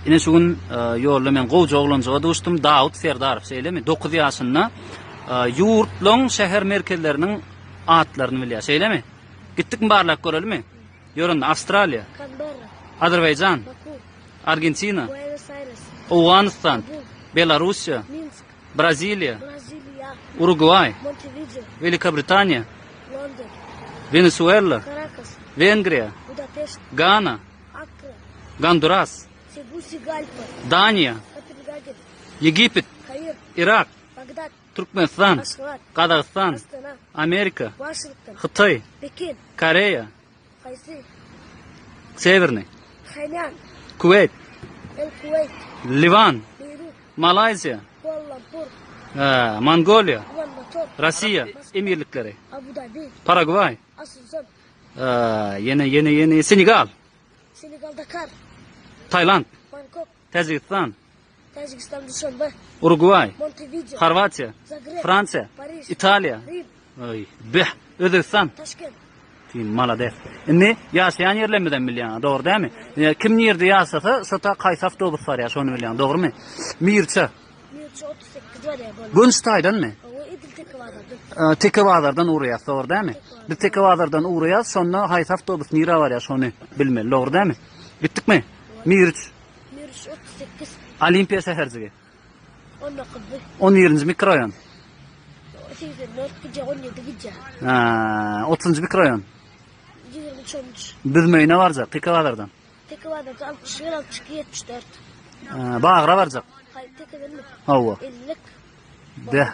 Ine şu gün ýolda men gowja oglanjyga duşdum. Dawut Serdarow, şeýlemi? 9 ýaşynda ýurtlaň şäher merkezleriniň atlaryny bilýär, şeýlemi? Gitdikmi barlap görelimi? Ýör onda, Awstraliýa. Kanberra. Azerbaýjan. Baku. Argentina. Buenos Aires. Owganystan. Kabul. Belarussiýa. Minsk. Braziliýa. Braziliýa. Urugwaý. Montevideo. Welikobritaniýa. London. Wenesuela. Karakas. Wengriýa. Budapeşt. Gana. Akkra. Gonduras. Tegusigalpa. Daniýa. Kopengagen. Ýegipet. Kair. Yrak. Bagdad. Türkmenistan. Aşgabat. Gazagystan. Astana. Amerika. Waşington. Hytaý. Pekin. Koreýa. Haýsy? Sewernyý. Phenýan. Kuweýt. El Kuweýt. Liwan. Beýrut. Malaýziýa. Kuala Lumpur. Mongoliýa. Ulan Bator. Russiýa. Emirlikleri. Abu Dabi. Paragwaý. Asunson. Ýene, ýene, ýene Senegal. Senegal Dakar. Tailand. Bangkok. Täjigistan. Täjigistan Duşanbe. Urugwaý. Montevideo. Horwatiýa. Zagreb. Fransiýa. Pariž. Italiýa. Rim. Oý, beh, Özbegistan. Taşkent. Sen malades. Indi ýaşaýan ýerlerimizem bilýäň, dogry dälmi? Kim nirde ýaşasa, şo ta haýsy awtobus barýar, şony bilýäň, dogrumy? Mirça. Mirça 38 barýar boldy. Göni şu taýdanmy? Hawa, edil Teke bazardan. Teke bazardan ugraýas, dogry dälmi? Biz Teke bazardan ugraýas, şonda haýsy awtobus nirä barýar, şony bilmeli, dogry dälmi? Gitdikmi? Mirç. Mirç 38. Olimpiýa şäherjigi. 19-by. 11-nji mikroraýon. 84 gije, 17 gije. Ha, 30-njy mikroraýon. 23 13. Büzmeýine barjak, Teke bazardan. Teke bazardan 61 62 74. Ha, Bagra barjak. Haý, Tekedenmi? Hawa. 50-lik. Beh.